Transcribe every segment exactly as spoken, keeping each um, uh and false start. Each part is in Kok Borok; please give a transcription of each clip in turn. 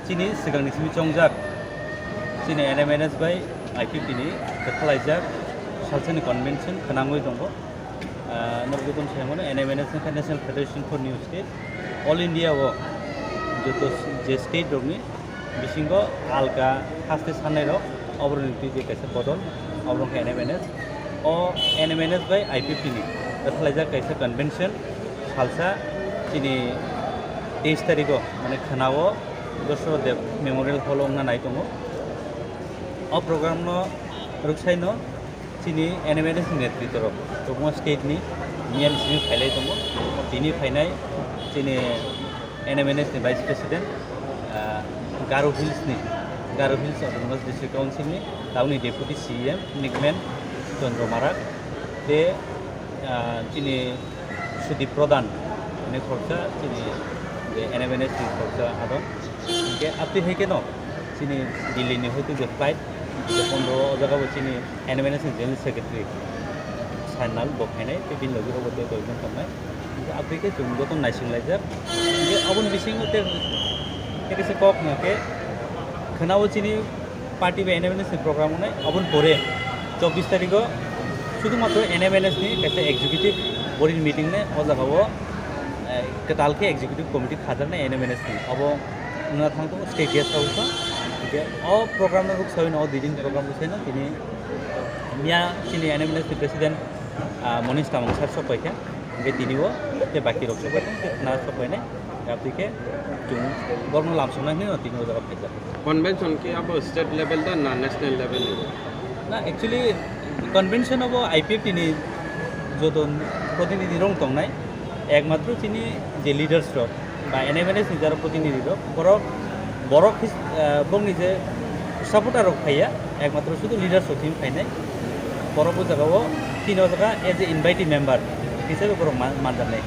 Chini swkangni simi chongjak, chini N M N S bai I P F T ni kwthalaijak salsani convention khwnangwi tongo. Ah, norok jotono sai mano, N M N S wngkha National Federation for New State. All India o joto je state rokni bisingo alka haste sanai rok, oboroni twi je kaisa bodol, obo wngkha N M N S. O N M N S bai I P F T ni kwthalaijak kaisa convention salsa chini teis tarikh o, mane khwnao Dosro Dev Memorial Hall o wngna nai tongo. O program no rwksaino chini N M N S ni netritw rok, kwbangma state ni miyani simi phailai tongo. Tini phainai chini N M N S ni Vice President, ah, Garo Hills ni, Garo Hills Autonomous District Council ni, tamni Deputy C E M Nikmen Chandra Marak, tei, ah, chini Sudip Pradhan, ini khoroksa chini je N M N S ni khoroksa adon. Hingke aptwi hai keno chini Delhi ni hoitu je flight, je pondro o jaga bo chini N M N S ni General Secretary Sainal bo phainai, tei bini logi rok bo tei koi jon tongnai. Hingke aptwi khe chwng joto naising laijak. Hingke aboni bisingo tei, tei kaisa kok hwnka khe khwnao chini party bai N M N S ni program wngnai, aboni pore chobbish tarikh o sudhumatro N M N S ni kaisa executive body ni meeting nai o jaga o, eh, kwtal khe executive committee khajaknai N M N S ni. Abo wngna thang tongo state guest house o. Hingke o program no rwksawi no o dui din program rwksawi no tini miya chini N M N S ni president, ah, Monish Tamung sir sok pai kha. Hingke tini o tei baki rok sok pai tong, tei khna sok pai nai. Abtwi khe chwng borokno lamsoknai hinwi no tini o jaga phaijak. Convention khe abo state level da na national level ni? Na, actually, convention abo I P F T ni joto protinidhi rok tongnai, ekmatro chini je leaders rok ba N M N S ni jara protinidhi rok, borok, borok his-, ah, bongni je supporter rok phaiya, ekmatro sudu leaders rok thim phainai, borok o jaga o tini o jaga as a invitee member hisabe borok ma-, manjaknai.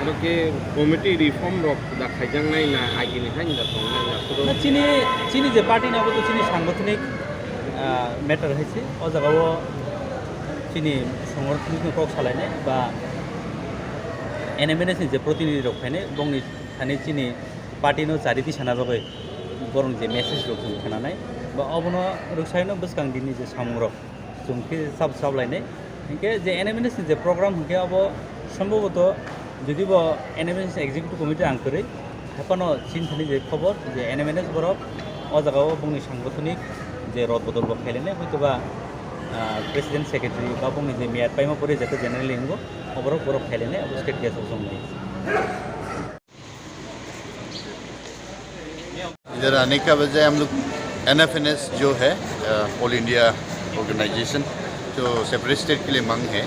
Oro khe committee reform rok da khaijaknai na agini hai da tongnai na? Na, chini, chini je party ni abo to chini sangathanik, ah, matter hai se. O jaga o chini songorthani kok salainai ba N M N S ni je protinidhi rok phainai, bongni thani chini party no chariti sana bagwi borong je message rok chwng khnanai ba obono rwksaino bwskang dini je samung rok chwng khe sab sab lainai. Hinkhe je N M N S ni je program hinkhe abo sombhoboto jodi bo N M N S executive committee ang kwrwi, haiphano chini thani je khobor je N M N S borok o jaga o bongni sangathanik je rod bodol bo khailainai, hoitoba, ah, president secretary ba bongni je miyat paima pore jete general hingo, oborok borok khailainai abo state guest house wngnai. इधर आने का वजह हम लोग एनएफएनएस जो है, अ, all India organisation, जो सेपरेट स्टेट के लिए मांग है,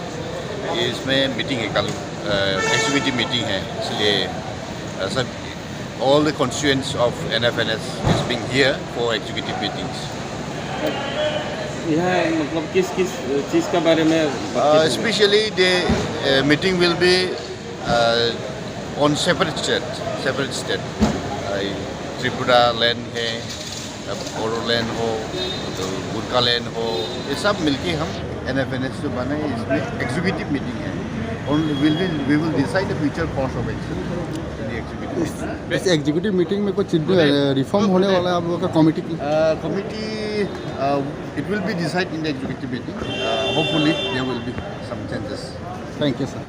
ये इसमें मीटिंग है कल, अ, एग्जीक्यूटिव मीटिंग है, इसलिए, अ, सब, all the constituents of N F N S is being here for executive meetings. यह मतलब किस किस चीज़ का बारे में बातचीत हुई? Specially the meeting will be on separate state, separate state, Tripura land है, बोडो लैंड हो, तो गुरखा लैंड हो, ये सब मिलके हम एनएफएनएस जो बना है, इसमें एग्जीक्यूटिव मीटिंग है। और we will, we will decide the future course of action in the executive meeting. इस एग्जीक्यूटिव मीटिंग में कुछ रिफॉर्म होने वाला है आप लोगों का कमेटी की? Uh, committee, uh, it will be decide in the executive meeting. Uh, hopefully there will be some changes. Thank you, sir.